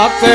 Ate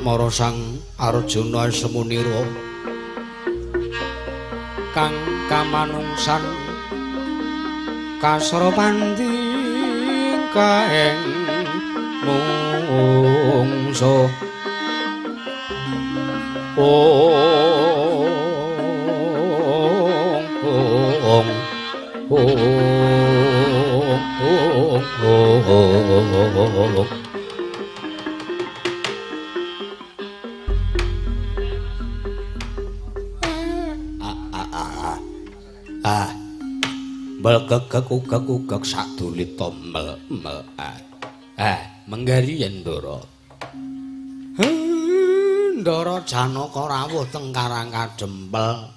Mara Sang Arjuna Semunira kang kamanungsan kasra pandhi kaeng mungso. Ong ong ong ong ong. Melgegek ugek ugek sadulita mel mel. Menggari yen Ndara. Ndara Janaka rawuh teng Karang Kadempel.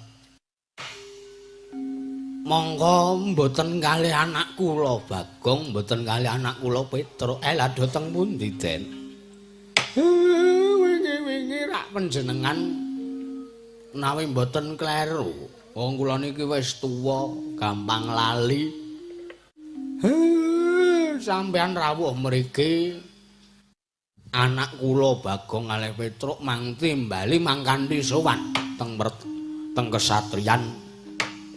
Monggo mboten kalih anak kula Bagong, mboten kalih anak kula Petruk. Lah dhateng pundi, Den? Wingi-wingi rak panjenengan menawi mboten kleru. Wong kula niki wis tuwa, gampang lali. Sampeyan rawuh mriki anak kula Bagong kalih Petruk mangti bali mangkanthi sowan teng teng kesatriyan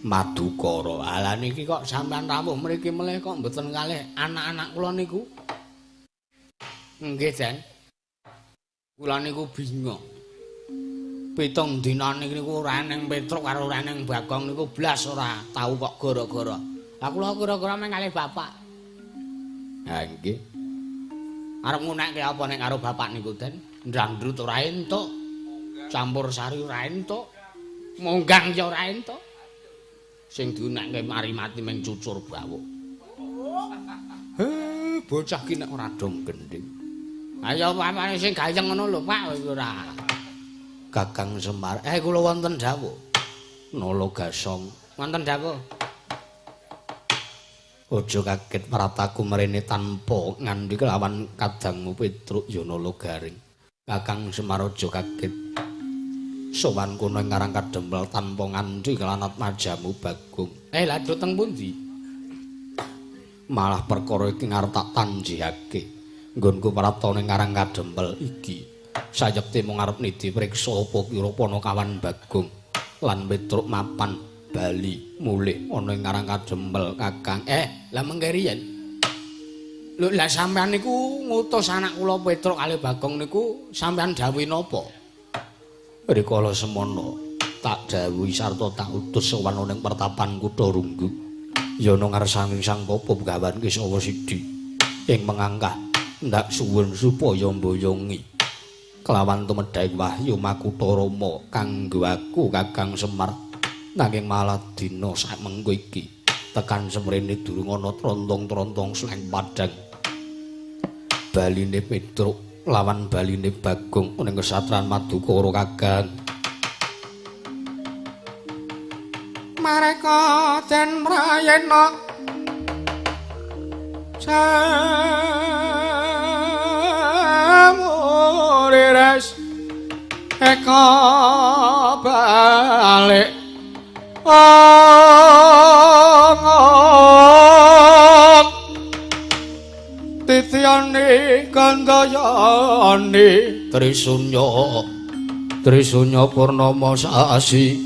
Madukara. Lah niki kok sampeyan rawuh mriki melih kok mboten kalih anak-anak kula niku? Nggih, Den. Kula niku bingung. 7 dina niku ora eneng Petruk karo ora eneng Bagong niku blas ora tau kok gara-gara. Lah kula gara-gara meng kalih bapak. Ha nggih. Arep ngunekke apa nek karo bapak niku, Den? Ndangdrut ora entuk. Campur sari ora entuk. Monggang ya ora entuk. Sing diunekke mari mati meng cucur bawuk. Bocah ki nek ora dong gendhing. Ayo pamane sing gayeng ngono lho, Pak, ora. Kakang Semar, kula wonten dawuh. Nala Gasong, wonten dawuh. Aja kaget prataku mrene tanpa ngandhi kelawan kadangmu Petruk ya Nala Garing. Kakang Semar aja kaget. Sowan kono ing Karang Kadempel tanpa ngandhi kelawan atmajamu Bagong. Lah dhateng pundi? Malah perkara iki ngarep tak tanjihake. Nggonku pratane Karang Kadempel iki. Sayekti mung arep nidhi priksa apa kira Panakawan Bagong lan Petruk mapan bali mulih ana ing Karang Kadempel Kakang. Lah mengke riyen. Lho lah sampean niku ngutus anak kula Petruk kalih Bagong niku sampean dawuhi napa? Rikala semana tak dawuhi sarta tak utus sowan ana ing pertapan Kutha Runggu. Ya ana ngarsane Sang Bapa Begawan Kesawa Sidi ing mengangkah ndak suwun supaya mboyongi kelawan tumedhahing wahyu makutha Rama kanggo aku Kakang Semar. Nanging malah dina samengko iki tekan semrene durung ana trontong-trontong sleng padhang. Baline Petruk lawan baline Bagong ning kesatran Madukara Kakang. Mareka den prayena samurires eka balik ong titiyane gandayane Trisunya Trisunya purnama sasi.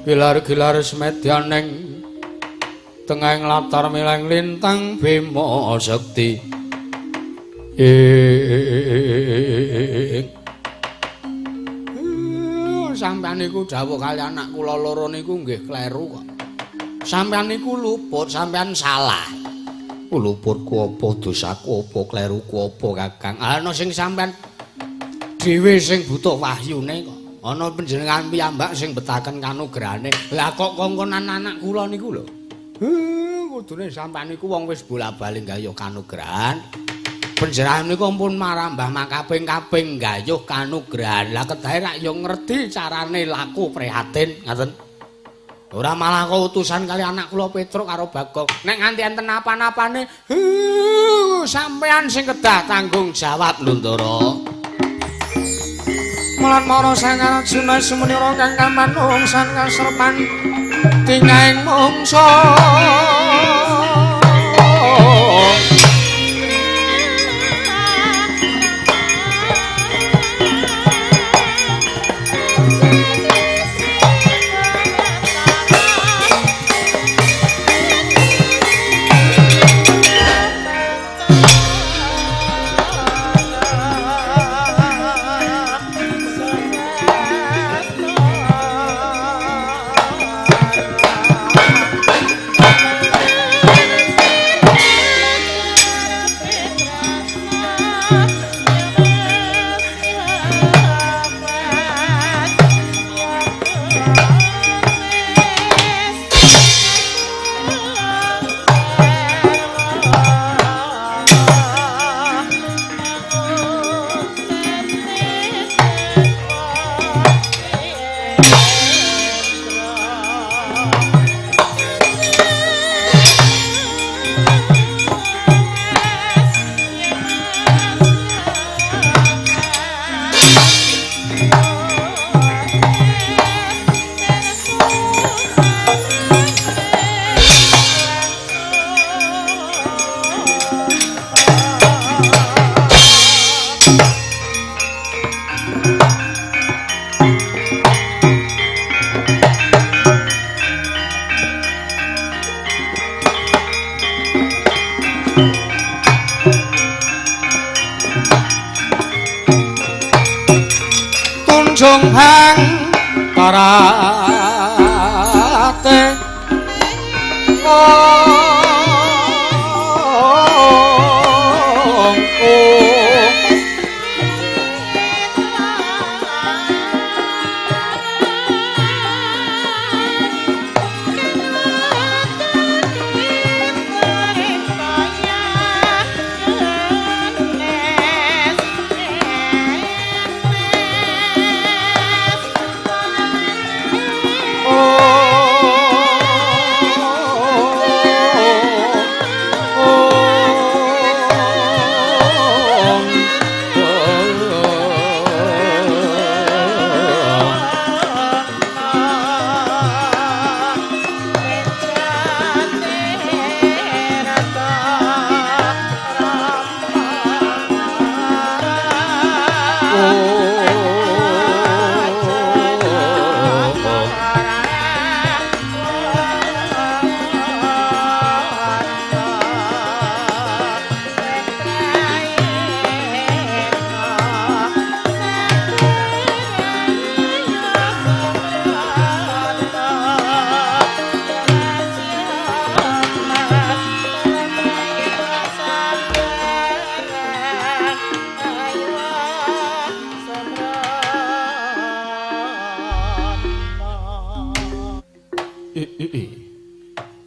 Gilar-gilar semedyaning tengahing latar mileng lintang Bima Sekti. Sampeyan niku dawuh kali anak kula loro niku nggih kleru kok. Sampeyan niku luput, sampeyan salah. Luputku apa, dosaku apa, kleruku apa, Kakang? Ana sing sampeyan dhewe sing butuh wahyune kok. Ana panjenengan piyambak sing betaken kanugrahane. Lah kok kongkonan anak kula niku lho. Kudune sampeyan niku wong wis bola-bali gayuh kanugrahan. Panjenengan niku ampun marambah makaping-kaping gayuh kanugrahan. Lah kedahe rak ya ngerti carane laku prihatin, ngaten. Ora malah kok utusan kali anak kula Petruk karo Bagong. Nek nganti enten apa-apane, sampeyan sing kedah tanggung jawab lho, Ndara. Mulan mara sang Arjuna sumenira kang kamanungsan kaserpan tingahing mangsa. Tunjung hang karate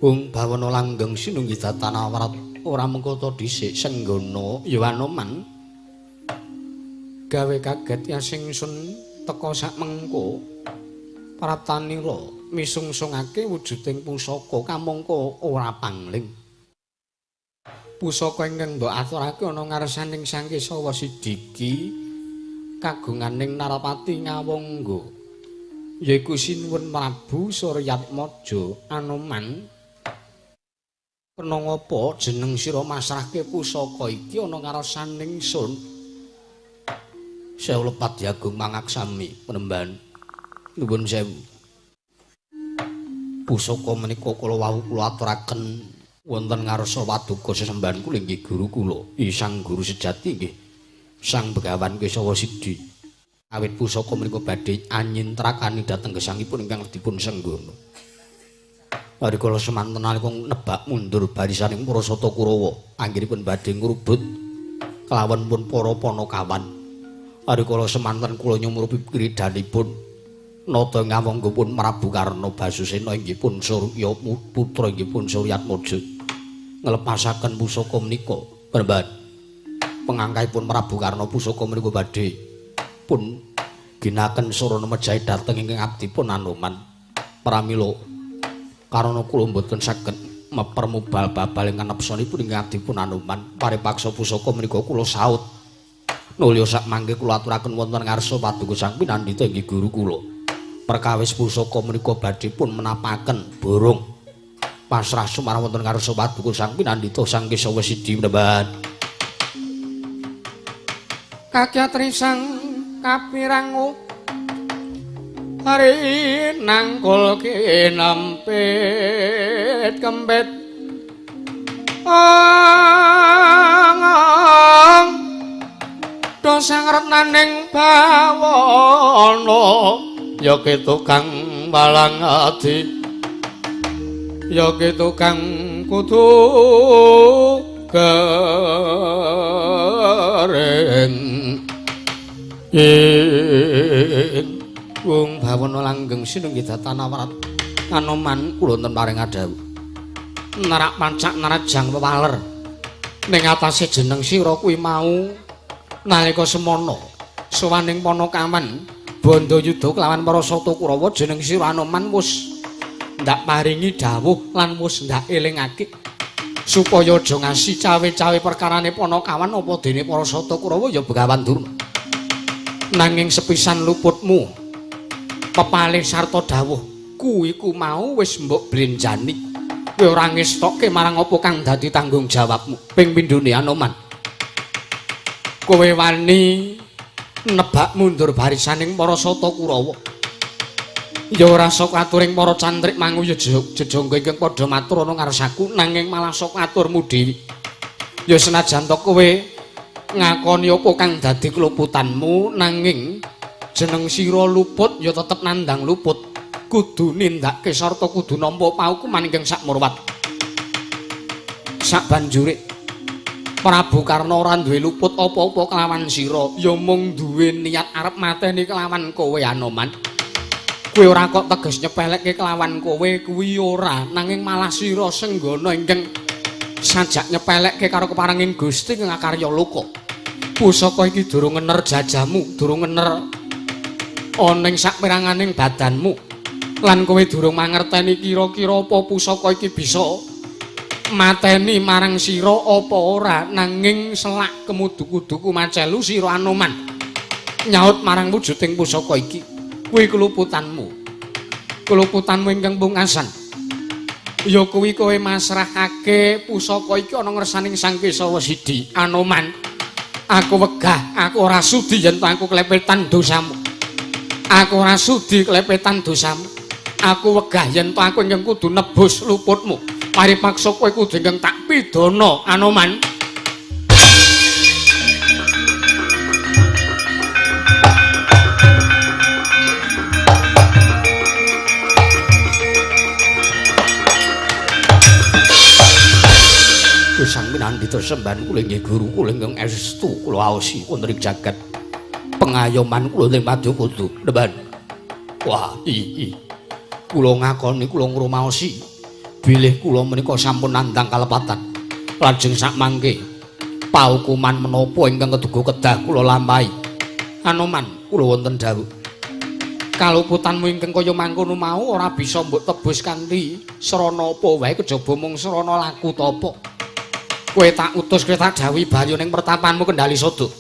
Wong bawana langgeng sinunggi datan awrat ora mengko ta dhisik senggono ya Anoman gawe kaget ya sing sun teka sak mengko praptanira misungsungake wujuding pusaka kamangka ora pangling. Pusaka ingkang mbok aturake ana ngarsaning Sang Kesawa Sidiki kagunganing Narapati Ngawangga yaiku Sinuwun Prabu Suryatmaja. Anoman, kena ngapa jeneng sira masrahke pusaka iki ana ngarsaning sun? Sewu lepat Agung mangaksami penemban. Nuwun sewu. Pusaka menika kula wau kula aturaken wonten ngarsa paduka sesembahan kula inggih guru kula, Sang Guru sejati nggih Sang Begawan Kesawa Sidi. Awit pusaka menika badhe anyintrakani dhateng gesangipun ingkang dipun senggana. Rikala semanten nalika nebak mundur barisaning para Sata Kurawa, anggenipun badhe ngrubut kelawan pun para Panakawan. Rikala semanten kula nyumurupi kridanipun nata ngawangga pun Prabu Karna Basusena inggih pun Surya putra inggih pun Suryatmaja nglepasaken pusaka menika. Peremban pengangkaipun Prabu Karna pusaka menika badhe pun ginaken sarana mejahi dhateng ingkang abdipun Anoman. Pramila karana kula mboten saged meper mubal babal ingkang nepsanipun ingkang abdipun Anoman, paripaksa pusaka menika kula saut. Nulya sak mangke kula aturaken wonten ngarsa paduka sang pinandhita inggih guru kula. Perkawis pusaka menika badhe pun menapaken borong pasrah sumarang wonten ngarsa paduka sang pinandhita Sang Kesawa Sidi mnemban. Kakyatri sang kapirangu hari nangkul kinempit kempit ang dosa ngertnaning bawana ya ki tukang walang adi ya ki tukang kudu gereng ing wong bawana langgeng sinunggih datan awrat Anoman kula wonten paring adhawuh nerak pancak nerajang wewaler ning atase jeneng sira kuwi mau nalika semana sowaning Panakawan Bandayuda kelawan para Sata Kurawa jeneng sira Anoman wis ndak paringi dawuh lan wis ndak elingake supaya aja ngasi cawe-cawe perkarane Panakawan apa dene para Sata Kurawa ya Begawan Durna. Nanging sepisan luputmu pepalih sarta dawuh kuwi ku mau wis mbok blenjani. Kowe ora ngestokke marang apa kang dadi tanggung jawabmu ping pindhone Anoman. Kowe wani nebak mundur barisaning para Sata Kurawa. Ya ora saka aturing para cantrik manguya jejangga ingkang padha matur ana ngarsaku nanging malah saka aturmu dhewe. Ya senajan to kowe ngakoni apa kang dadi keluputanmu nanging jeneng sira luput ya tetep nandang luput. Kudu nindakake sarta kudu nampa paukuman ingkang sakmurwat. Sabanjure Prabu Karna ora duwe luput apa-apa kelawan sira, ya mung duwe niat arep mateni kelawan kowe Anoman. Kowe ora kok teges nyepelekke kelawan kowe kuwi ora, nanging malah sira senggana ingkang sajak nyepelekke karo keparenging Gusti ing akarya loka. Pusaka iki durung ngener jajamu, durung ngener ana ing saperanganing badanmu. Lan kowe durung mangerteni kira-kira apa pusaka iki bisa mateni marang sira apa ora, nanging selak kemudu-kuduku macelu sira Anoman nyaut marang wujuding pusaka iki. Kuwi keluputanmu, keluputanmu ingkang pungkasan ya kuwi kowe masrahake pusaka iki ana ngersaning Sang Kesawa Sidi. Anoman, aku wegah, aku ora sudi yen aku klepetan dosamu. Aku ora sudi klepetan dosamu. Aku wegah yen aku ingkang kudu nebus luputmu. Paripaksa kowe kudu ingkang tak pidana Anoman. Sang pinandhita sembahan kula inggih guru kula ingkang estu kula aosi wonten ing jagat pengayoman kula ing madya kudu nemban. Wah, i kula ngakoni kula ngrumaosi bilih kula menika sampun nandhang kalepatan. Lajeng sak mangke paukuman menapa ingkang keduga kedah kula lampahi. Anoman, kula wonten dawuh. Kaluputanmu ingkang kaya mangkono mau ora bisa mbok tebus kanthi srana apa wae kejaba mung srana laku tapa. Kowe tak utus, kowe tak dawuhi baryo ning pertapanmu Kendali Sada.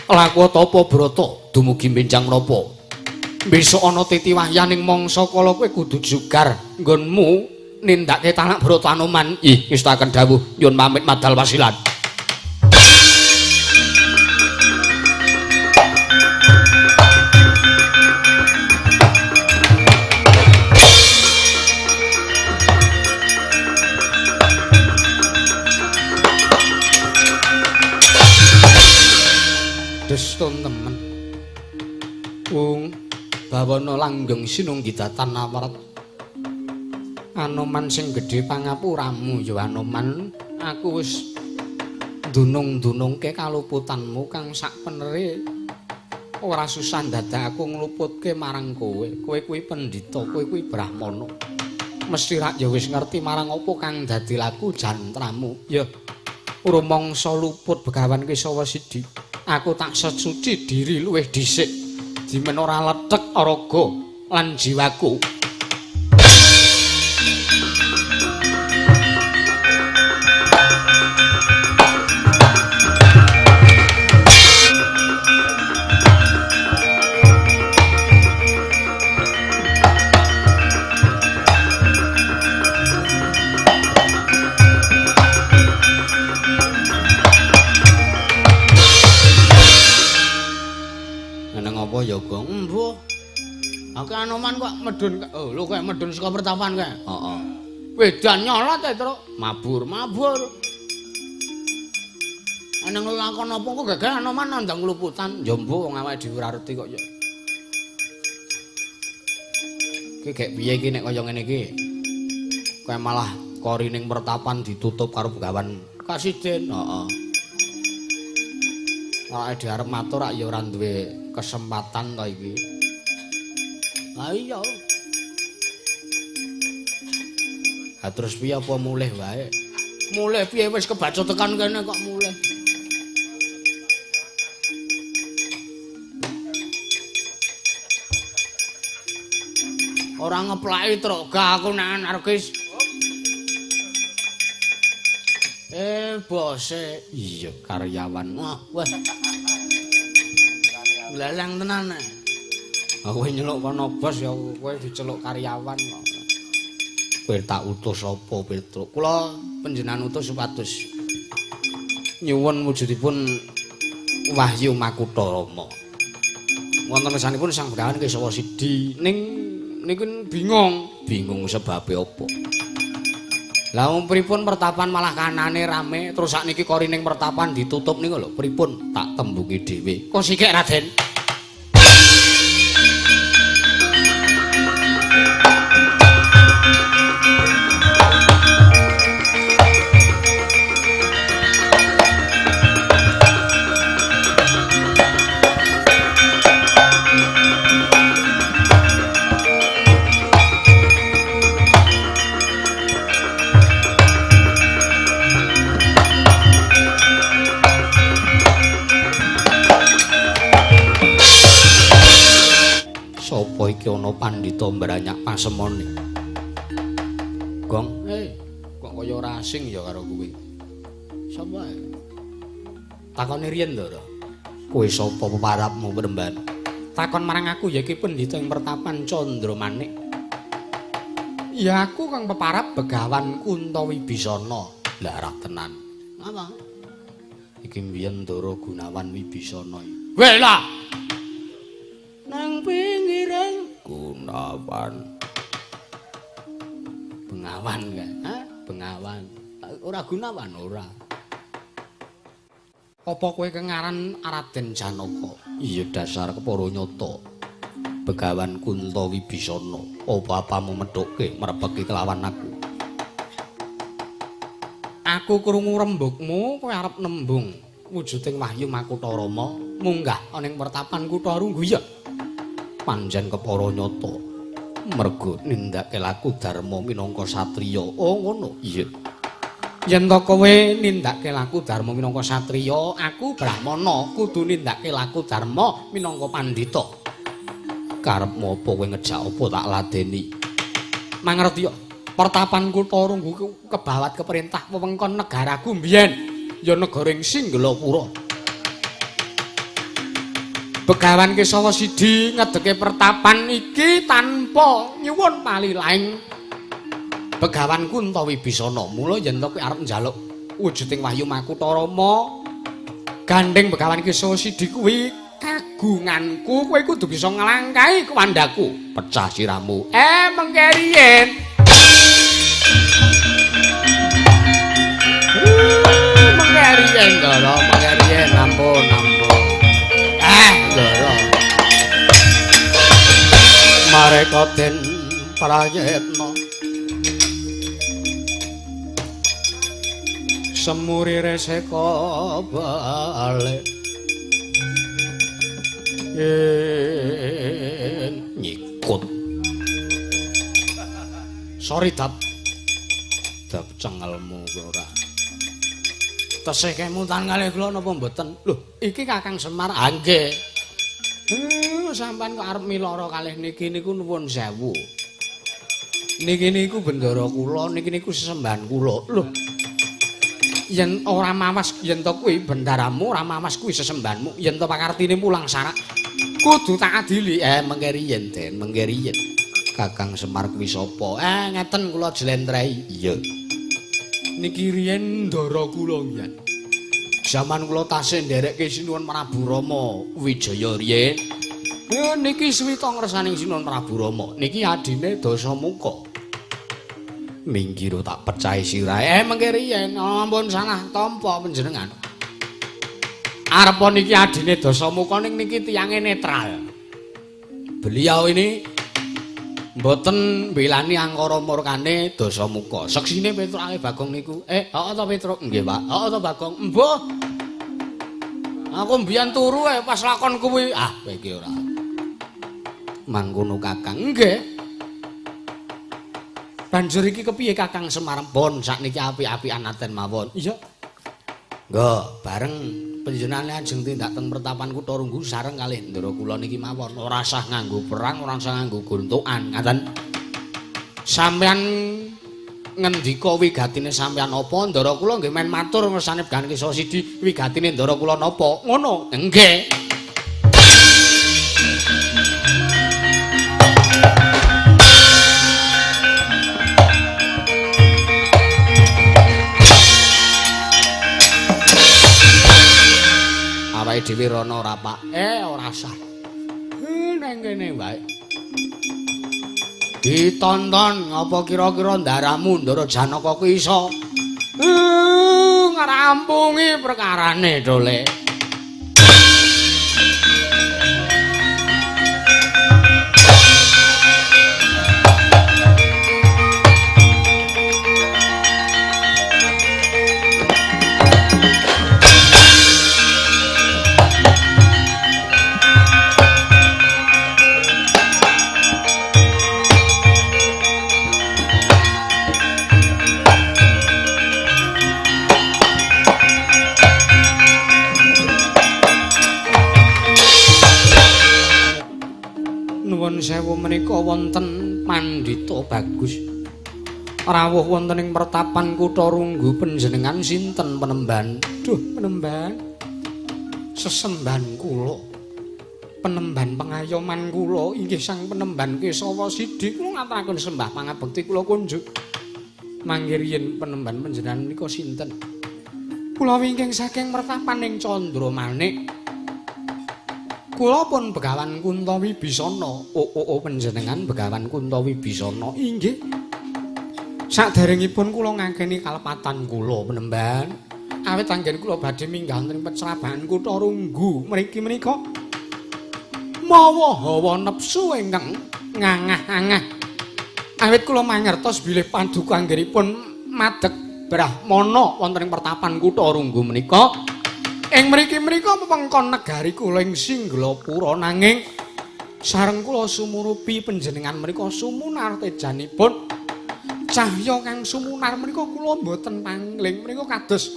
Laku tapa brata dumugi benjang menapa. Besok ana titi wahyaning mangsa kala kowe kudu jugar nggonmu nindakake talak brata Anoman. Ih, ngestaken dawuh nyuwun pamit madal wasilan. Saestun temen. Wong bawana langgeng sinunggidatan awrat. Anoman sing gedhe pangapuramu ya Anoman, aku wis dunung-dunungke kaluputanmu kang sakpenere ora susah dadak aku ngluputke marang kowe. Kowe kuwi pendhita, kowe kuwi brahmana. Mesti rak ya wis ngerti marang apa kang dadi laku jantramu. Ya rumangsa luput Begawan Kesawa Sidi. Aku tak sesuci diri luwih dhisik. Dimen ora lethek raga lan jiwaku. Ya Gong, mbuh. Aku Anoman kok medun, oh lho kok medun saka pertapan kae. Heeh. Wedan nyolot ae, Truk. Mabur, mabur. Aneng lakon apa kok gegeh Anoman nandang ngluputan. Ya mbuh wong awake dhewe ora reti kok ya. Iki gek piye iki nek kaya ngene iki? Kae malah korining pertapan ditutup karo Begawan Kasiden. Heeh. Awake dhewe arep matur rak ya ora duwe kesempatan to iki. Ha iya. Ha terus piye apa mulih wae? Mulih piye wis kebaca tekan kene kok mulih. Ora ngeplaki truk gak aku nek anarkis. Bose. Iya karyawan. Wah, wah. Glalang tenan. Kowe nyeluk kono bos ya kowe diceluk karyawan kok. Kowe tak utus apa Petruk? Kula panjenengan utus supados nyuwun wujudipun Wahyu Makutha Rama. Wonten kesanipun Sang Begawan Kesawa Sidi ning niku bingung, bingung sebabe apa. Lah wong pripun pertapan malah kanane rame terus sakniki korining pertapan ditutup niku lho pripun tak tembungi dhewe. Kok sikik Raden? Sapa iki ana pandhita mbranyak pasemone? Gong, kok kaya ora asing ya karo kowe. Sapa ae? Takone riyen to, Ra. Kowe sapa peparapmu Premban? Takon marang aku ya iki pendhita ing pertapan Candramanik. Ya aku kang peparap Begawan Kunta Wibisana. Lah ra tenan. Apa? Iki mbiyen Ndara Gunawan Wibisana iki. Weh lah. Nang pinggiran Gunawan. Bengawan kae, ha? Bengawan. Ora Gunawan ora. Apa kowe kengaran Raden Janaka? Iya dasar kepara nyata. Begawan Kunta Wibisana, apa-apamu methuke mrepeki kelawan aku. Aku krungu rembugmu kowe arep nembung wujuding Wahyu Makutha Rama munggah ana ing pertapan Kutha Runggu ya. Panjen kepara nyata mergo nindakake laku dharma minangka satriya. Oh ngono. Iya. Yen to kowe nindakake laku dharma minangka satriya, aku brahmana kudu nindakake laku dharma minangka pandhita. Karepmu apa kowe ngejak apa tak ladeni. Mangerti yo, pertapan Kutha Runggu kebawat keperintah wewengkon negaraku mbiyen ya negara ing Singgelapura. Begawan Kesawa Sidi ngedeke pertapan iki tanpa nyuwun palilaing Begawan Kunta Wibisana. Mula yen to kowe arep njaluk wujuding Wahyu Makutha Rama, gandeng Begawan Kesawa Sidi kuwi kagunganku, kowe kudu bisa nglangkahi kuwandaku. Pecah sirahmu. Mengke riyen. Mengke riyen, Ndara, mengke riyen, ampun, ampun. Areka den prayitna semuri reseka balik nyikut. Sorry dap dap cengelmu ora. Tesih kemutan kalih kula napa mboten? Lho, iki Kakang Semar. Ah nggih. Sampean kok arep miloro kalih niki niku nuwun sewu. Niki niku bendara kula, niki niku sesembahan kula. Lho. Yen ora mawas yen to kuwi bendaramu, ora mawas kuwi sesembahanmu, yen to pakartine mulang sarak kudu tak adili. Mengke riyen, Den, mengke riyen. Kakang Semar kuwi sapa? Ngeten kula jlentrehi. Iya. Niki riyen ndara kula ngiyen. Zaman kula tasih nderekke Sinuwun Prabu Rama Wijaya riyen. Niki suwita ngersaning Sinuwun Prabu Rama. Niki adine Dasamuka. Minggir tak pecahi sirahe. Mengke riyen ampun salah tampa panjenengan. Arepa niki adine Dasamuka ning niki tiyange netral. Beliau ini mboten mbelani angkara murkane Dasamuka. Seksine Petruk kalih Bagong niku. Heeh to Petruk? Nggih, Pak. Heeh to Bagong? Mbuh. Aku mbiyen turu pas lakon kuwi. Ah, kowe iki ora. Mangkono Kakang. Nggih. Banjur iki kepiye Kakang Semar? Pun sakniki apik-apikan aten mawon. Iya. Nggo, bareng panjenengane ajeng tindak teng pertapan Kutha Runggu sareng kalih ndara kula niki mawon. Ora sah nganggo perang, ora sah nganggo gontokan, ngaten. Sampeyan ngendika wigatine sampeyan apa? Ndara kula nggih men matur ngersane Begawan Kesawa Sidi, wigatine ndara kula napa? Ngono. Nggih. Awake dhewe rono ora, Pak? Ora sah. Nang kene wae. Ditonton apa kira-kira ndaramu Ndara Janaka kuwi iso ngrampungi perkarane dole. Nuwun sewu menika wonten pandhita bagus rawuh wonten ing pertapan Kutha Runggu. Panjenengan sinten penemban? Duh, penemban sesembahan kula, penemban pengayoman kula inggih sang penemban Kesawa Sidi. Kula ngaturaken sembah pangabekti kula kunjuk. Mangke riyin penemban panjenengan menika sinten? Kula wingking saking pertapan ing Candramanik. Kula pun Begawan Kunta Wibisana. Oh, panjenengan Begawan Kunta Wibisana. Inggih. Saderengipun kula ngakeni kalepatan kula penemban. Awit anggen kula badhe minggah wonten pecrabahan Kutha Runggu mriki menika mawa hawa nepsu ingkang ngangah-angah. Awit kula mangertos bilih paduka anggenipun madeg brahmana wonten ing pertapan Kutha Runggu menika. Ing mriki menika pepengkon negari kula ing Singglapura, nanging sareng kula sumurupi panjenengan menika sumunar tejanipun. Cahya kang sumunar menika kula mboten pangling menika kados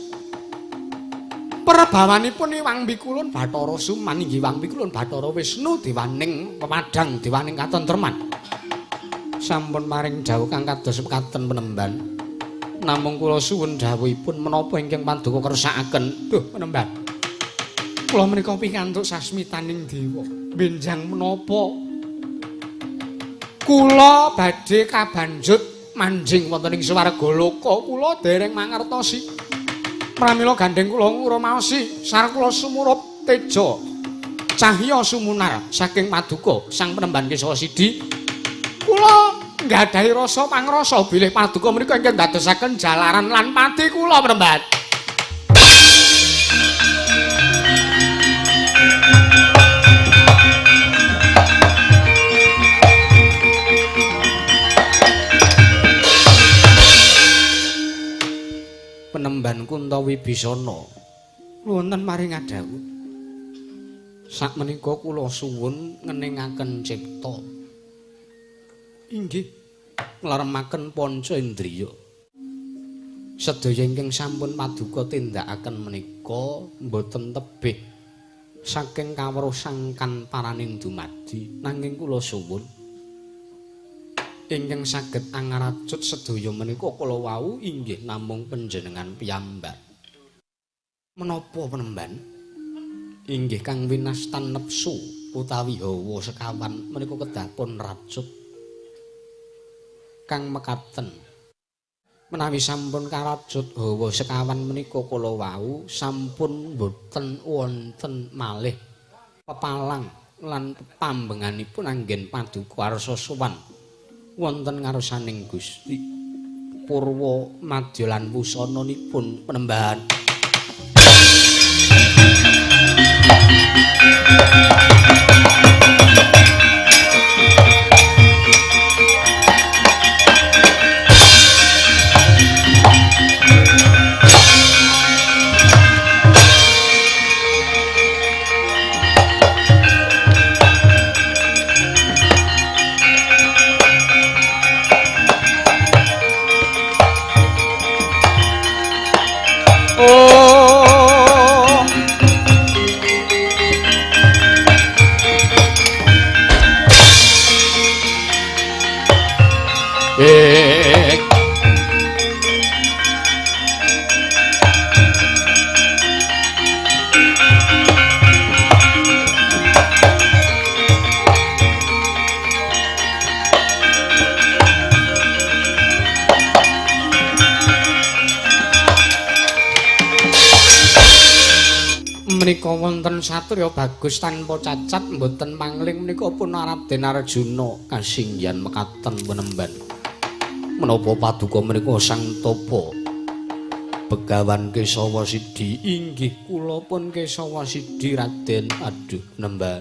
perbawanipun Iwang Pikulun Bathara Suman inggih Iwang Pikulun Bathara Wisnu dewaning pepadang dewaning katentreman. Sampun paring dawuh kang kados mekaten penemban. Namung kula suwun dawuhipun menapa ingkang paduka kersakaken. Duh penemban. Kula menika pikantuk sasmitaning dewa. Benjang menapa kula badhe kabanjut manjing wonten ing swarga loka. Kula dereng mangertosi. Pramila gandeng kula ngrumaosi sareng kula sumurup teja cahya sumunar saking paduka sang penemban Kesawa Sidi. Kula nggadahi rasa pangrasa bilih paduka menika ingkang dadosaken jalaran lan pati kula penemban. Penemban Kunta Wibisana. Wonten maring adhawuh. Sakmenika kula suwun ngeningaken cipta. Inggih, ngleremaken panca indriya. Sedaya ingkang sampun paduka tindakaken menika mboten tebih saking kawruh sangkan paraning dumadi, nanging kula suwun ingkang saged angaracut sedaya menika kala wau inggih namung panjenengan piyambak. Menapa penemban? Inggih kang winastan nepsu utawi hawa sekawan menika kedah pun racut kang mekaten. Menawi sampun karacut hawa sekawan menika kala wau sampun boten wonten malih pepalang lan pambenganipun anggen paduka arsa sowan wonten ngarsaning Gusti purwa madya lan wusananipun penemban. Menika wonten satriya bagus tanpa cacat mboten mangling menika pun Raden Arjuna kasinggihan mekaten penemban. Menapa paduka menika Sang Tapa Begawan Kesawa Sidi? Inggih kula pun Kesawa Sidi Raden. Aduh nemban.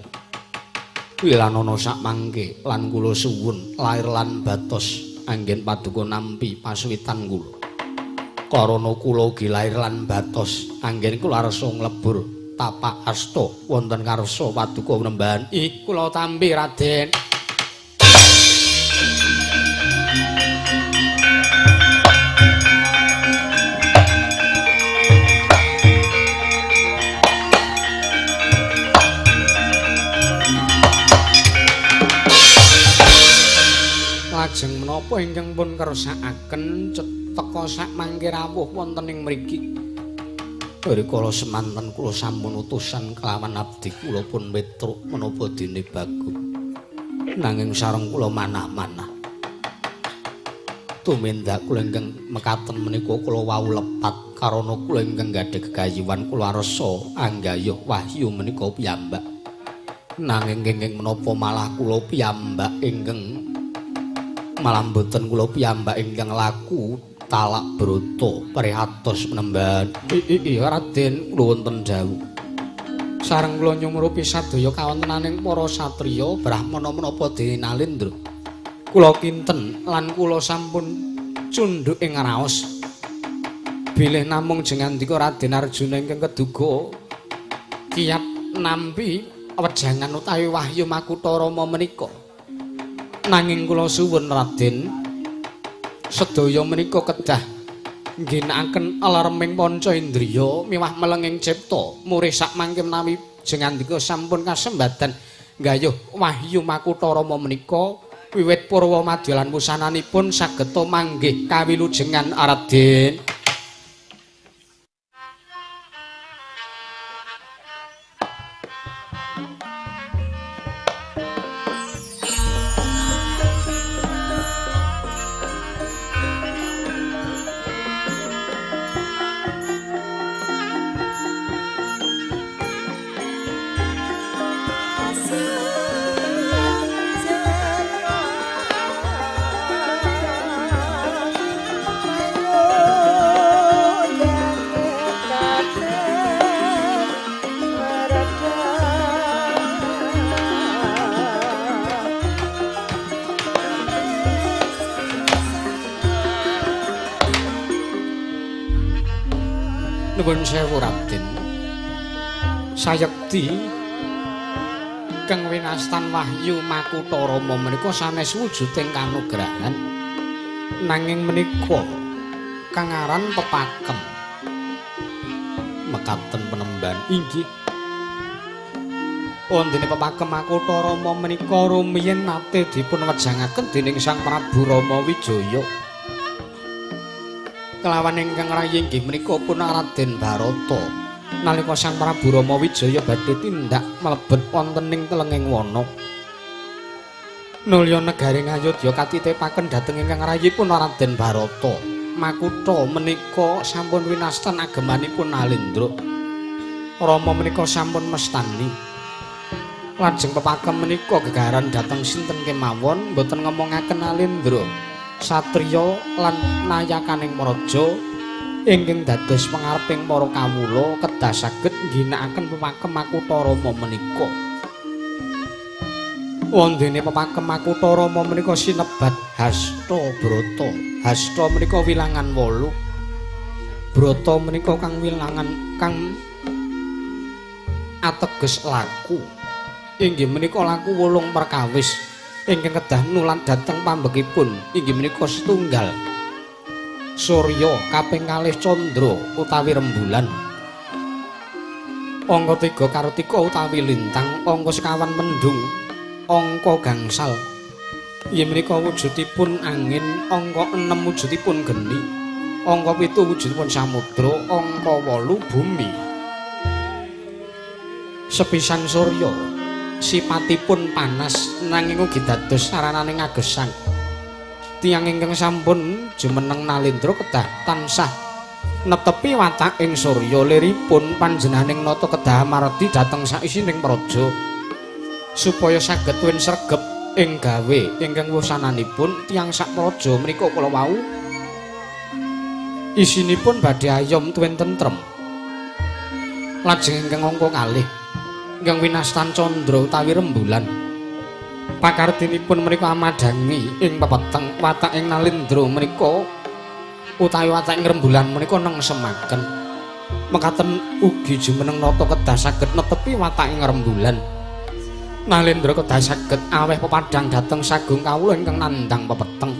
Wilanana sak mangke lan kula suwun lair lan batos anggen paduka nampi pasuwitan kula. Karana kula ugi lair lan batos anggen kula arsa nglebur tapak asta wonten ngarsa paduka nemban. Ih kula tampi Raden. Lajeng menapa ingkang pun kersakaken ceteka sak mangke rawuh wonten ing mriki? Rikala semanten kula sampun utusan kelawan abdi kula pun Petruk menapa dene Bagong. Nanging sareng kula manah-manah. Tumindak kula ingkang mekaten menika kula wau lepat karana kula ingkang gadhah gegayuhan kula arsa anggayuh wahyu menika piyambak. Nanging ingkang menapa malah kula piyambak ingkang malah mboten kula piyambak ingkang laku talak broto prihatos penemban. Iya Raden kula wonten dawuh. Sareng kula nyumurupi sadaya kawontenaning para satriya brahmana menapa dene Nalendra. Kula kinten lan kula sampun cundhuk ing raos. Bilih namung jengandika Raden Arjuna ingkang keduga kiyat nampi wejangan utawi wahyu makutha Rama menika. Nanging kula suwun Raden, sedaya menika kedah ngginakaken alarming panca indriya miwah melenging cipta murih sak mangke menawi jengandika sampun kasembadan nggayuh wahyu makutha Rama menika wiwit purwa madya lan wusananipun sageta manggih kawilujengan Raden. Oh. Nuwun sewu Raden. Sayekti kang winastan Wahyu Makutha Rama menika sanes wujuding kanugrahan. Nanging menika kang aran pepakem. Mekaten penemban inggih. Wondene pepakem Makutha Rama menika rumiyin nate dipun wejangaken dening Sang Prabu Rama Wijaya. Kelawan ingkang rayi inggih menika pun Raden Barata. Nalika Sang Prabu Rama Wijaya badhe tindak mlebet wonten ing telenging wana. Nulya negaring Ayodya katitipaken dhateng ingkang rayipun Raden Barata. Makutha menika sampun winastan agemanipun Nalendra. Rama menika sampun mestani. Lajeng pepakem menika gegaran dhateng sinten kemawon mboten ngomongaken Nalendra. Satriya lan nayakaning praja ingkang dados pangareping para kawula kedah saged ngginakaken pepakem Makutha Rama menika. Wondene pepakem Makutha Rama menika sinebat Hasta Brata. Hasta menika wilangan 8. Brata menika kang wilangan kang ateges laku. Inggih menika laku 8 perkawis ingkang kedah nulat dhateng pambekipun inggih menika setunggal surya, kaping kalih candra utawi rembulan, angka 3 kartika utawi lintang, angka sekawan mendung, angka gangsal inggih menika wujudipun angin, angka 6 wujudipun geni, angka 7 wujudipun samudra, angka 8 bumi. Sepisan surya sipatipun panas nanging ugi dados saranane ngagesang. Tiyang ingkang sampun jumeneng Nalendra kedah tansah netepi watak ing surya liripun panjenenganing nata kedah amardi dhateng saisining praja supaya saged tuwin sregep ing gawe ingkang wusananipun tiyang sak praja menika kula wau isinipun badhe ayom tuwin tentrem. Lajeng ingkang angka kalih ingkang winastan candra utawi rembulan, pakartinipun menika amadhangi ing pepeteng watak ing Nalendra menika utawi watak ing rembulan menika nengsemaken. Mekaten ugi jumeneng nata kedah saged netepi watak ing rembulan. Nalendra kedah saged aweh pepadhang dhateng sagung kawula ingkang nandhang pepeteng.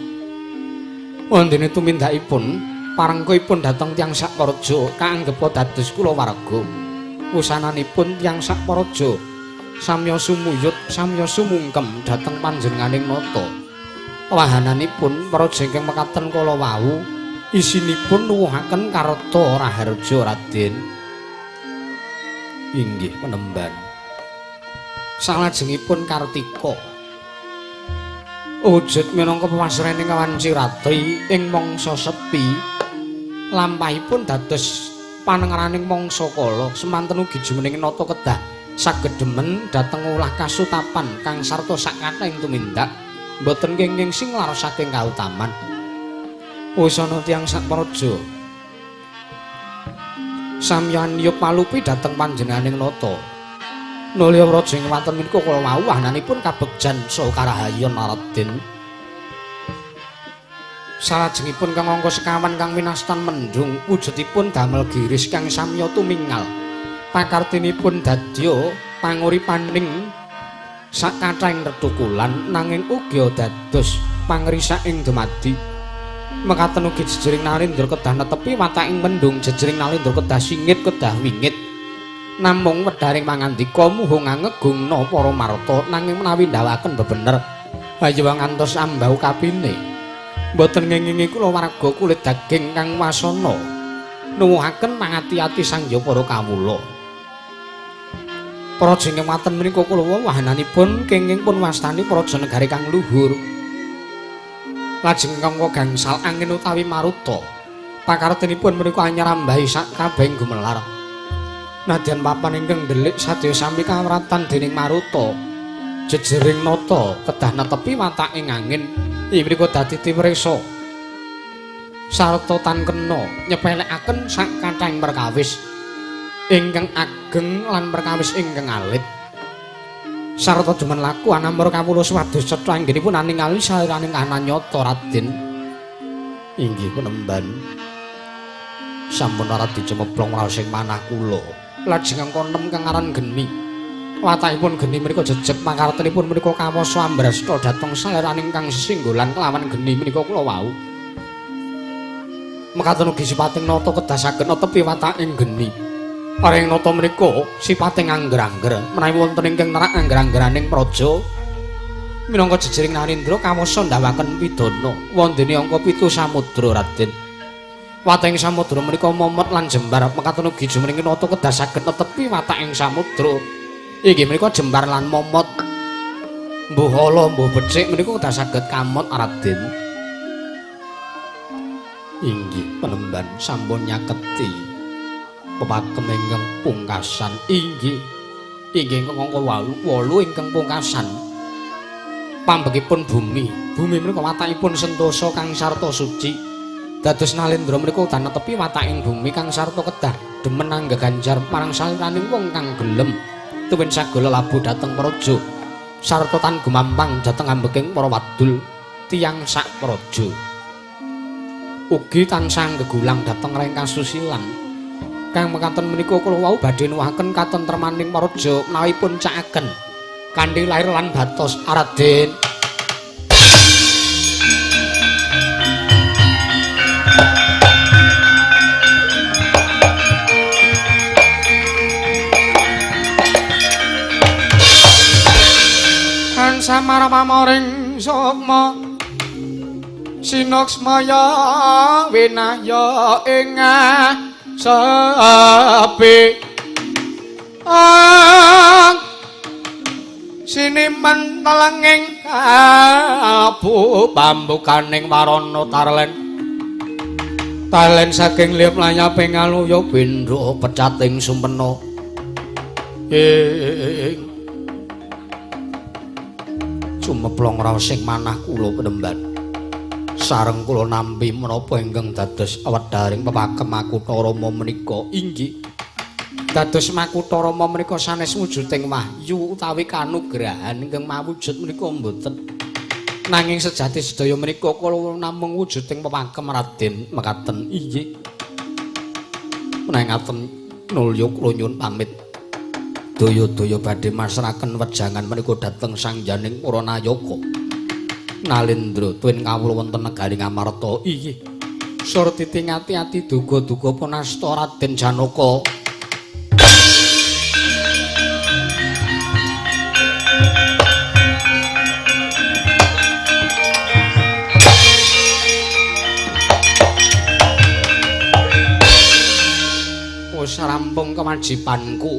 Wondene tumindakipun parengkuipun dhateng tiyang sakpraja kaanggepa dados kulawarga. Wusananipun tiyang sakpraja samya sumuyut samya sumungkem dhateng panjenenganing nata. Wahananipun praja ingkang mekaten kala wau isinipun nuwuhaken karta raharja Raden. Inggih penemban. Salajengipun Kartika wujud minangka pepasrening wanci ratri ing mangsa sepi, lampahipun dados panengeraning mangsa kala. Semanten ugi jumeneng nata kedah saged demen dhateng ulah kasutapan kang sarta sakathahing tumindak mboten kenging singlar saking kautaman. Wusana tiyang sakpraja samya niyup palupi dhateng panjenenganing nata. Nulya praja ing wonten menika kala wau wahananipun kabegjan saha karahayon Raden. Salajengipun kang angka sekawan kang winastan mendung wujudipun damel giris kang samya tumingal. Pakartinipun dadya panguripaning sakathahing retukulan nanging ugi dados pangrisak ing dumadi. Mekaten ugi jejering Nalendra kedah netepi wataking mendung, jejering Nalendra kedah singit kedah wingit. Namung wedharing pangandika muhu ngangegungna para marta nanging menawi ndawaken bebener ayo ngantos ambau kapine. Mboten ngengingi kula warga kulit daging kang wasana nuwuhaken pangati-ati sangya para kawula. Praja ingkang waten menika kula wahananipun kenging pun wastani praja negari kang luhur. Lajeng kanggo gangsal angin utawi maruta, pakartinipun menika anyarambahi sak kabehing gumelar. Nadyan papan ingkang ndelik sadaya sami kawratan dening maruta, jejering nata kedah netepi wataking angin mriku dadi tiwresa sarta tan kena nyepelekaken sak kathahing perkawis ingkang ageng lan perkawis ingkang alit. Sarta demen laku anamur kawula swados cetha anggenipun aningali saliraning kahanan nyata Raden. Inggih penemban. Sampun ora dicemeplong raos ing manah kula. Lajeng angka 6 kang aran geni. Watakipun geni menika jejeg pakartenipun menika kawasa ambrasta dhateng saleraning kang sesinggolan kelawan geni menika kula wau. Mekaten ugi sipating nata kedah saged netepi wataking geni. Aring nata menika sipating angger-angger menawi wonten ingkang nerak angger-anggeraning praja minangka jejering Narendra kawasa ndawaken pidana wondene angka 7 samudra Raden. Wataking samudra menika momot lan jembar mekaten ugi jumeneng nata kedah saged netepi wataking samudra. Inggih menika jembar lan momot. Mbuh ala mbuh becik menika kedah saged kamot Raden. Inggih penemban sampun nyaketi pepakem ingkang pungkasan. Inggih. Inggih ingkang angka 8 ingkang pungkasan. Pambekipun bumi. Bumi menika watakipun sentosa kang sarta suci. Dados Nalendra menika udan netepi wataking bumi kang sarta kedah demen anggeganjar marang saliraning wong kang gelem tuwin sagala labuh dhateng praja sarta tan gumampang dhateng ambeking para wadul tiyang sak praja. Ugi tansah gegulang dhateng reng kasusilan. Kang mekaten menika kula wau badhe nuwuhaken katentremaning praja menawi pun cakaken kanthi lair lan batos Raden. Samara pamoring sukma sinuksmaya winahya ing sepi siniman telenging kalbu pambukaning warana tarlen talen saking liyap layaping aluya bendha pecating sumpena ing sumeplong raos ing manah kula penemban. Sareng kula nampi menapa ingkang dados wedharing pepakem Makutha Rama menika. Inggih. Dados Makutha Rama menika sanes wujuding wahyu utawi kanugrahan ingkang mawujud menika mboten. Nanging sejati sedaya menika kula namung wujuding pepakem Raden mekaten. Inggih. Menawi ngaten nulya kula nyuwun pamit. Daya-daya badhe masraken wejangan menika dhateng sangjaning para nayaka Nalendra tuwin kawula wonten negari Ngamarta. Inggih. Surtiti ngati-ati duga-duga punasta Raden Janaka. Wis rampung kewajibanku.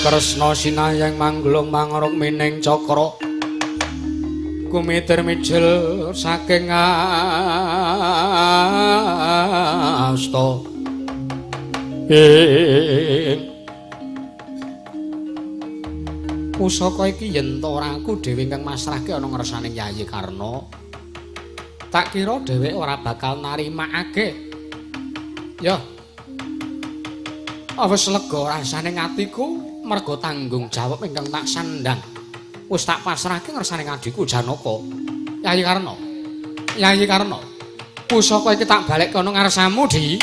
Kresna sinayang mangglung mangruk mining cakra kumitir mijil saking asta ing pusaka iki yen ta ora aku dhewe ingkang masrahke ana ngersane Yayi Karna, tak kira dheweke ora bakal narimakake. Ya wis lega rasane atiku merga tanggung jawab ingkang tak sandhang. Wis tak pasrahke ngersane adhiku Janaka. Yayi Karna. Yayi Karna. Pusaka iki tak balekke ana ngarsamu, Di.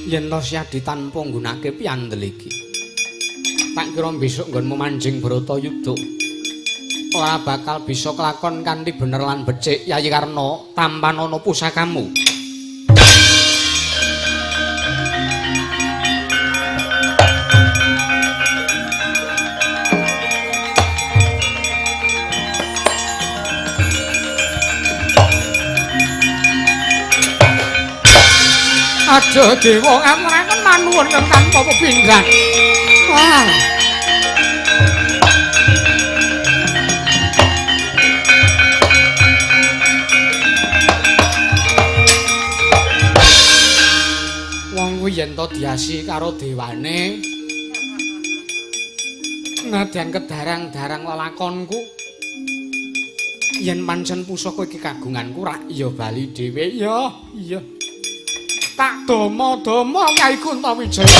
Yen to Syadi tanpa nggunakake piandel iki, tak kira besok nggonmu manjing Bratayuda. Ora bakal bisa kelakon kanthi bener lan becik Yayi Karna tampan ana pusakamu. Aduh dewa ngamuraken manuwun kang tanpa pepindhan. Wah. Wong kuwi yen to diasi karo dewane nadyan kedarang-darang lelakonku yen pancen pusaka iki kagunganku rak ya bali dhewe. Ya, iya. Tak dama-dama Kyai Kuntawijaya.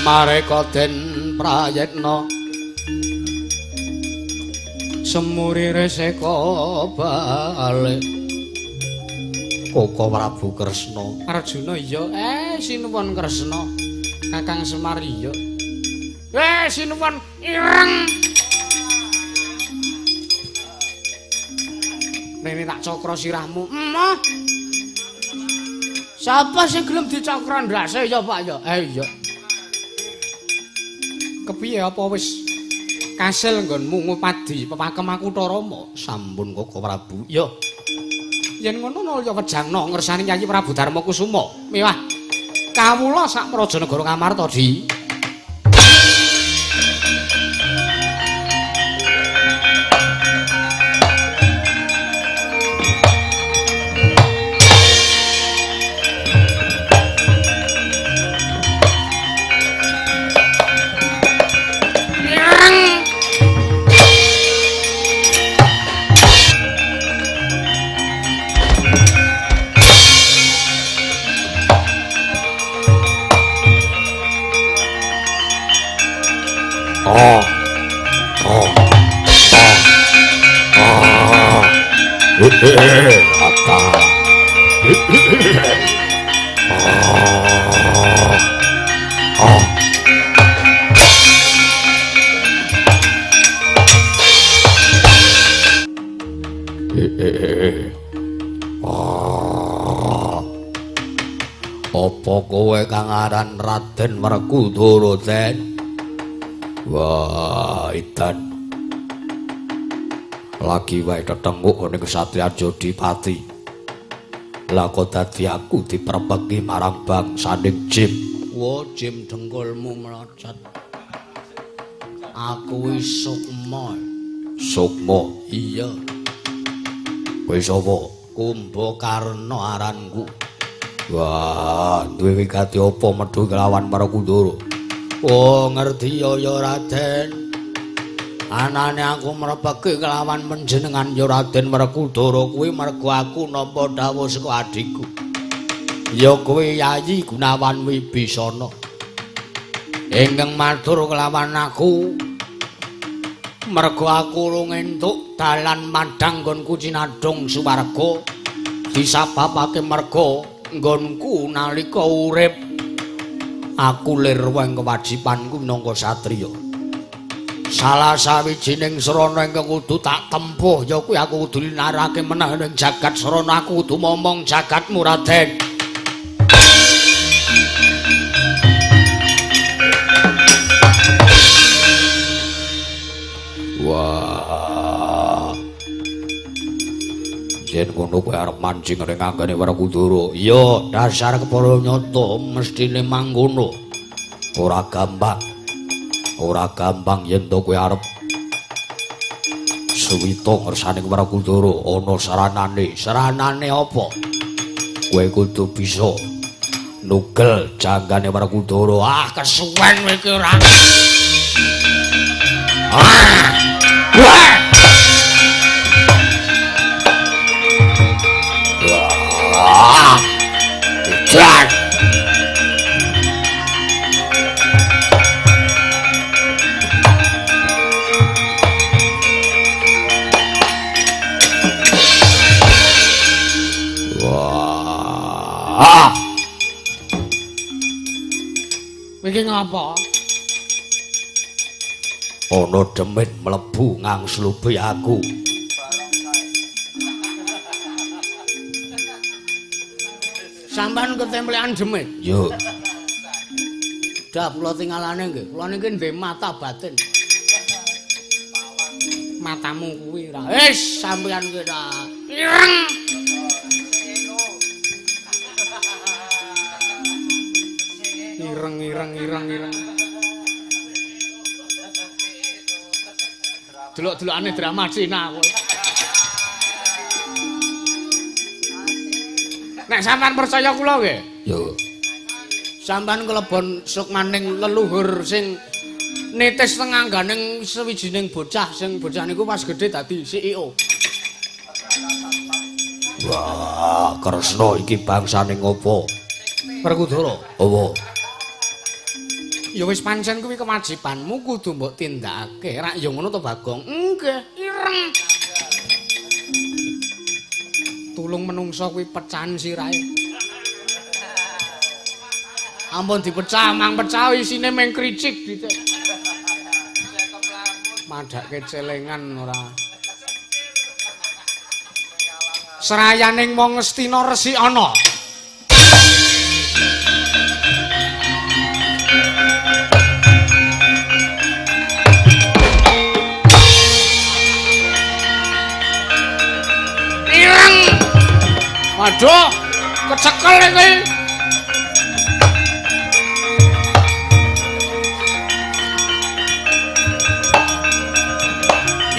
Mareka den prayitna semuri reseka balik. Koko Prabu Kresna. Arjuna iya, sinuwun Kresna. Kakang Semar iya. Sinuwun ireng. Rene tak cakra sirahmu. Emoh. Sapa sing gelem dicakra ndase ya, Pak ya? Iya. Kepiye apa wis kasil nggonmu ngupadi pepakem aku Rama? Sampun Koko Prabu. Ya. Yen ngono nalya wejangna ngersani Yayi Prabu Darma Kusuma. Miwah kawula sak praja negara Ngamarta, Di. Apa kowe kang aran Raden Werkudara, Den? Wah, edan. Lagi wae tetenguk ning Ksatria Jodipati. Lah kok dadi aku diprepeki marang bangsaning Jim. Wo, Jim dengkulmu mlocot. Aku wis sukma. Sukma? Iya. Kowe sapa? Kumbakarna aranku. Wah, duwe wigati apa medhu kelawan Werkudara? Oh, ngerti ya ya Raden. Anane aku mrepeki kelawan panjenengan ya Raden Werkudara kuwi mergo aku nampa dawuh saka adhiku. Ya kuwi Yayi Gunawan Wibisana. Ingkang matur kelawan aku mergo aku urung entuk dalan madhang nggonku cinadhung suwarga disababake mergo nggonku nalika urip aku lirweng kewajibanku minangka satriya. Salah sawijining srana ingkang kudu tak tempuh ya kuwi aku kudu linarake meneh ning jagat srana, aku kudu momong jagatmu Raden. Wah. Yen ngono kowe arep mancing ning anggone Werkudara. Iya, dasar kepara nyata mestine mangkono. Ora gampang. Ora gampang yen to kowe arep suwita ngersane Werkudara ana saranane. Saranane apa? Kowe kudu bisa nugel janggane Werkudara. Ah, kesuwen kowe iki ora. Ah! Wah! Wah! Edan! Napa? Ana demit mlebu ngangslupi aku. Sampeyan ketemplekan demit? Yo. Dah kula tingalane nggih. Kula niki ndek mata batin. Matamu kuwi ra. Wis sampeyan kuwi ra. Ireng. Ireng ireng ireng ireng. Delok-delokane drama Cina kowe. Nek sampean percaya kula nggih? Yo. Sampean kelebon sukmaning leluhur sing nitis tengangganing sewijining bocah sing bocah niku pas gedhe dadi CEO. Wah, Kresna iki bangsane ngopo? Werkudara. Apa? Ya wis pancen kuwi kewajibanmu kudu mbok tindakake. Rak ya ngono to, Bagong? Nggih, ireng. Tulung menungsa kuwi pecahan sirahe. Ampun dipecah, mang pecah isine mung kricik dithik. Madhake celengan ora. Serayaning wong Ngastina resik ana. Ireng. Waduh, kecekel iki.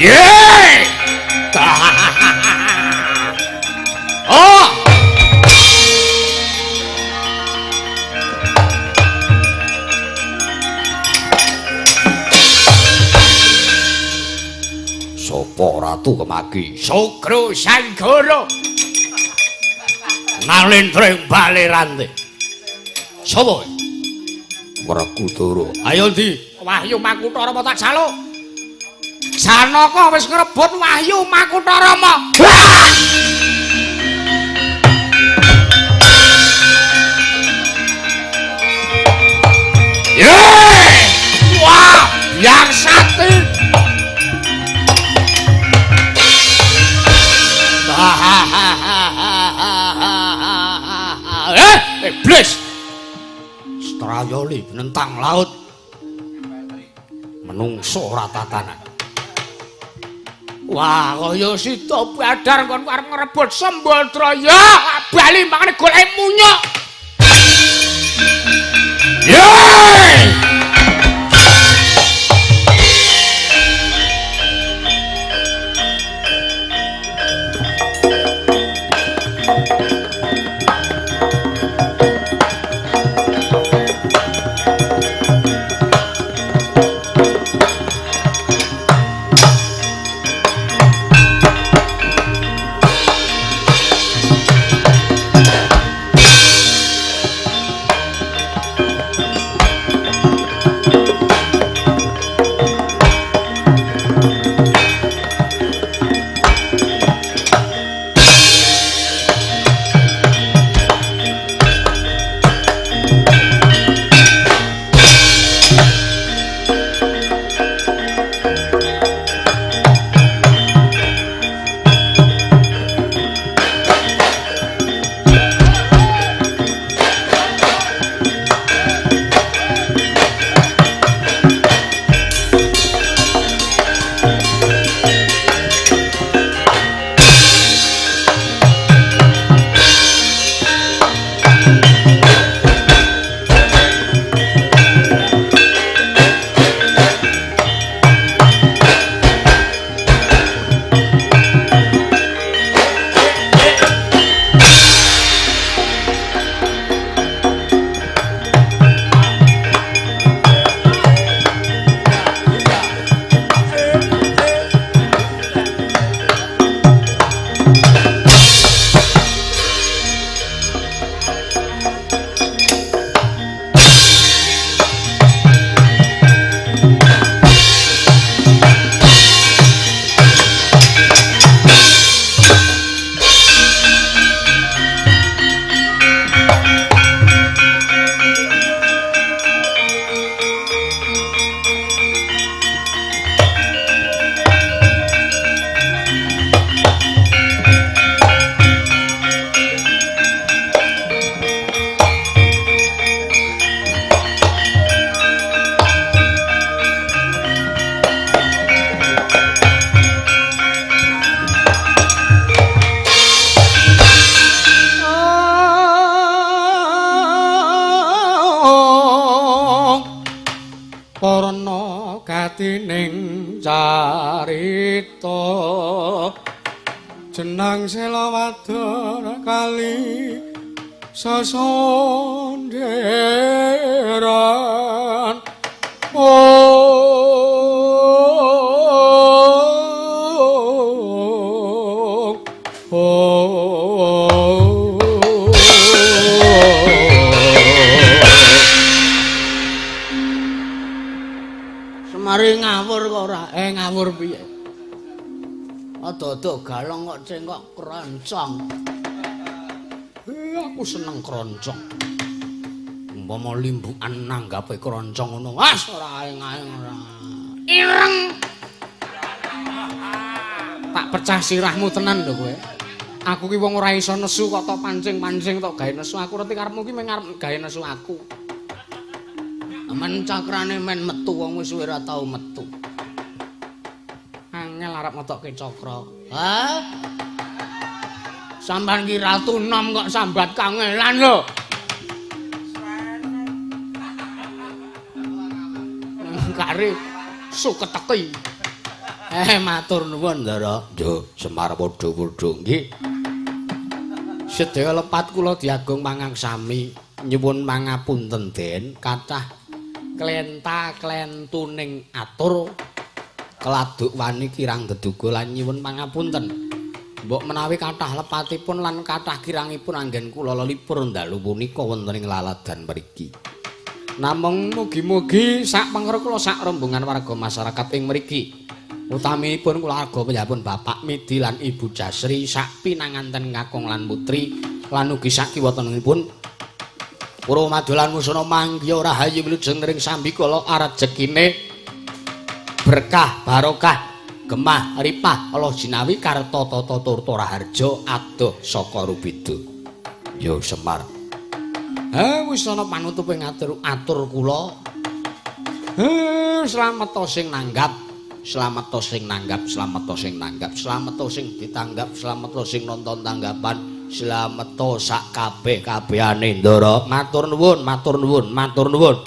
Yeay! Oh! Sopo Ratu Kemaki? Sukro Sanggara. Nalendring Balerante. Sopo? Werkudara. Ayo ndi? Wahyu Makutharama tak jaluk. Janaka wis ngrebut Wahyu Makutharama. Yeay! Wah, biang sati. Iblis. Strayoli nentang laut. Menungso ora tatanan. Wah, kaya sida badar kon arep ngrebut Sembadra. Ya, bali mangane golek munyuk. Yeay! ana gatining carita jenang sela wadon kali sesonderan. Oh, oh, oh. Semari ngawur kok ora? Ngawur piye? Ada-ada galong kok cengkok kroncong. Aku seneng kroncong. Umpama limbukan nanggape kroncong ngono, wah ora aeng-aeng ora. Ireng. Tak pecah sirahmu tenan lho kowe. Aku ki wong ora iso nesu kok tok pancing-pancing tok gawe nesu. Aku reti karepmu ki mung arep gawe nesu aku. Men cakrane men metu wong wis suwe ora tau metu. Angel arep ngetokke cakra. Hah? Sampeyan ki ratu nom kok sambat kangelan lho. Kare suketeki. Matur nuwun, Ndara. Yo, Semar padha-padha nggih. Sedaya lepat kula diagung mangangsami nyuwun mangapunten Den, kathah klenta-klentuning atur keladuk wani kirang deduga lan nyuwun pangapunten. Mbok menawi kathah lepatipun lan kathah kirangipun anggen kula lelipur dalu punika wonten ing laladan mriki. Namung mugi-mugi sak pangkara kula sak rombongan warga masyarakat ing mriki, utaminipun kulawarga piyambakipun Bapak Midi lan Ibu Jasri sak pinanganten kakung lan putri lan ugi sak kiwatenipun Pura Madolan Musana manggiya rahayu wilujeng ring sambikala arejekine berkah barokah gemah ripah Allah jinawi karta tata turta raharja adoh saka rubeda. Yo Semar. Wis ana panutupe ngatur atur kula. Slamet sing nanggap, slamet sing nanggap, slamet sing nanggap, slamet sing ditanggap, slamet sing nonton tanggapan, slamet sak kabeh-kabehane Ndara. Matur nuwun, matur nuwun, matur nuwun.